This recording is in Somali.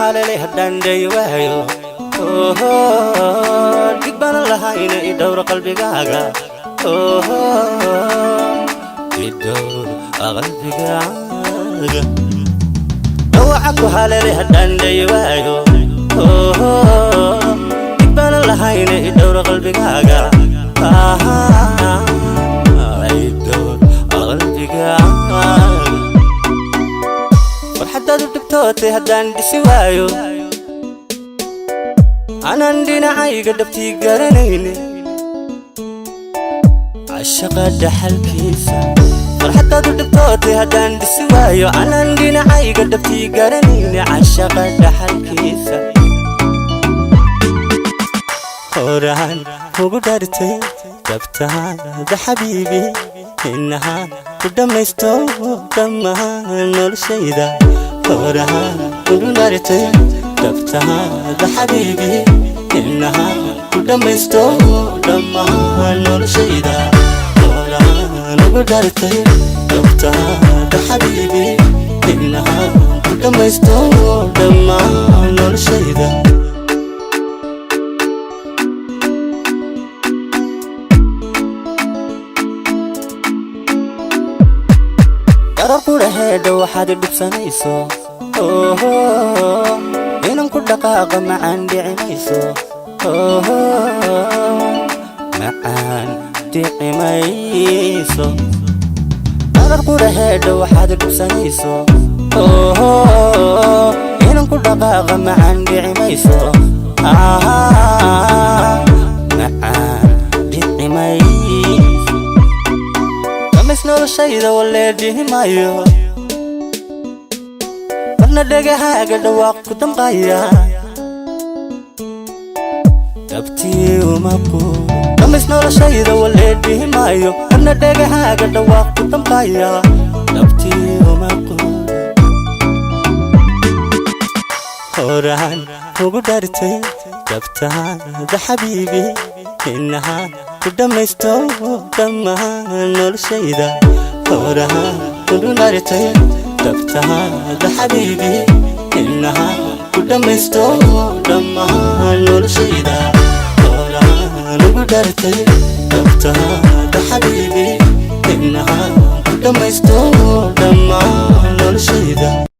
Haleelay haddaan dhayi waayo, dhig baanan lahayna, i dhowr qalbigaaga, i dhowr qalbigaaga. Dhawaca ku haleelay haddaan dhayi waayo, dhig baanan lahayna, i dhowr qalbigaaga, i dhowr qalbigaaga. Farxaddaad u dhibtootay haddaan dhisi waayo, anaan dhinacayga dhabtii garanayne cashaqa dhaxalkiisa. Farxaddaad u dhibtootay haddaan dhisi waayo, anaan dhinacayga dhabtii garanayne cashaqa dhaxalkiisa. Horaan ugu dhartay dhabtaada, xabiibi, inahaan ku dhammaysto dhammaan noloshayda. Horaan ugu dhartay dhabtaada, xabiibi, inahaan ku dhammaysto dhammaan noloshayda. Horaan ugu dhartay dhabtaada, xabiibi, inahaan ku dhammaysto dhammaan noloshayda. Darar qudhaheedha waxaad dhibsanayso, inan ku dhaqaaqa macaan dhici mayso, macaan dhici mayso. Darar qudhaheedha waxaad dhibsanayso, inan ku dhaqaaqa macaan dhici mayso, macaan dhici mayso. Dhamays noloshayda walee dhihi maayo, marna dhegahaaga dhawaaq ku damqaya dhabtii uma quuro. Dhamays noloshayda walee dhihi maayo, marna dhegahaaga dhawaaq ku damqaya dhabtii uma quuro. Horaan ugu dhartay dhabtaada, xabiibi, inahaan ku dhammaysto dhammaan noloshayda. Horaan ugu dhartay dhabtaada, xabiibi, inahaan ku dhammaysto dhammaan noloshayda. Horaan ugu dhartay dhabtaada, xabiibi, inahaan ku dhammaysto dhammaan noloshayda.